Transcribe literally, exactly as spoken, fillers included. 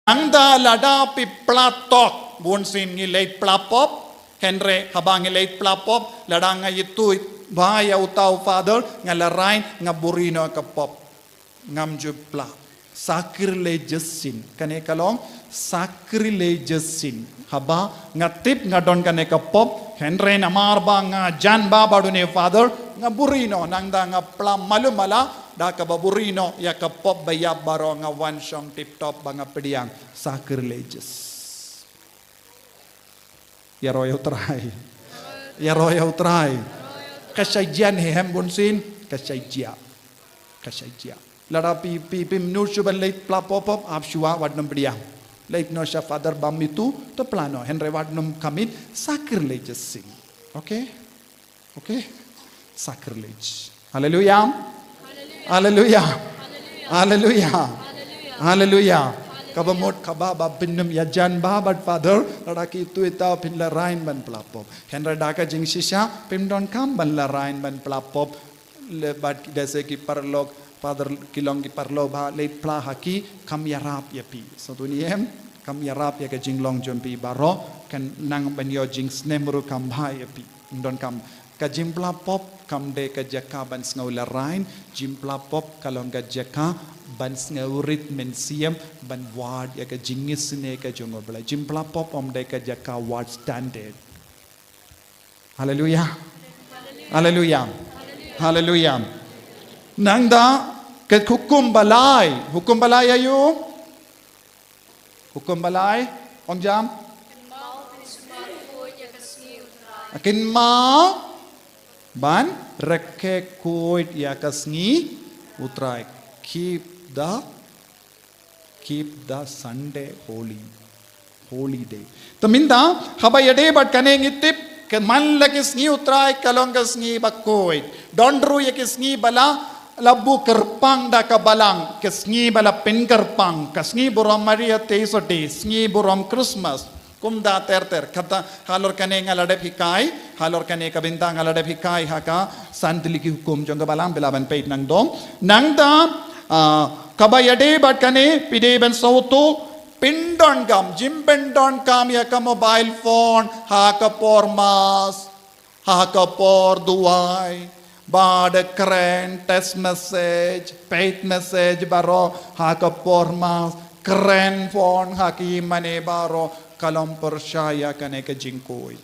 Nangta lada phi pla tok, bun sien ngi leit pla pop, hynrei haba ngi leit pla pop, lada nga ïathuh bha ïa uta u Father, nga larain, nga buri noh ka pop. Ngam ju pla. Sacrilegious sin. Kane ka long sacrilegious sin. Haba nga tip nga don kane ka pop, hynrei namar ba nga jan bha bad une u Father, nga buri noh, nangta nga pla malu mala da kaba buri noh ïa ka pop ba ïap baroh, nga wan shong tip top ba nga pdiang. Sacrilegious. Ïaroh ïa U Trai. Ïaroh ïa U Trai. Ka shait jia ne em bun sien, ka shait jia. Ka shait jia. Lada phi, phi, phim nud shuh ban leit pla pop pop, ap shuwa, wat nym pdiang. Leit noh sha Father bam itu, to pla noh, hynrei wat nym commit sacrilegious sin. Okay? Okay? Sacrilege. Hallelujah. Hallelujah. Hallelujah. Hallelujah. Kaba mut kaba ba phin nym ïajan bha bad Father, lada ki ïathuh ïa phi, phin larain ban pla pop. Hynrei da ka jingshisha, phim donkam ban larain ban pla pop. Le bad da se ki paralok, Father, ki long ki paralok bha, leit pla ha ki, kam ïarap ïa phi. Sngewthuh ne em, kam ïarap ïa ka jinglong jong phi baroh, kan nang ban ïoh jingsnem ruh kam bha ïa phi. Ym donkam. Ka jingpla pop kam dei ka jaka ban sngew larain, jingpla pop ka long ka jaka ban sngew rit mynsiem, ban wad ïa ka jingisynei ka jong U Blei. Jingpla pop ym dei ka jaka wad standard. Haleluya. Haleluya. Haleluya. Nangta ka hukum ba lai, hukum ba lai aïu? Hukum ba lai, ong jam. Kynmaw ban rakhe khuid ïa ka sngi U Trai. Keep the, keep the Sunday holy. Holy day. Te mynta, haba ïadei bad kane ngi tip, ka man la ki sngi U Trai ka long ka sngi ba khuid. Don ruh ïa ki sngi ba la, la buh kyrpang da ka balang, ka sngi ba la pynkyrpang, ka sngi burom Maria Theisotti, sngi burom Christmas. Kumta ter ter, kata halor kane nga la dep hikai, halor kane ka bynta nga la dep hikai ha ka san tylli ki hukum jong ka balang, phi lah ban peit nangdong. Nangta, ah, kaba ïadei bad kane, phi dei ban sngewthuh, pyndonkam, jingpyndonkam ïa ka mobile phone ha ka por Mass, ha ka por duwai, bad kren text message, peit message baroh ha ka por Mass, kren phone ha ki mane baroh, ka long pyrshah ïa kane ka jingkhuid.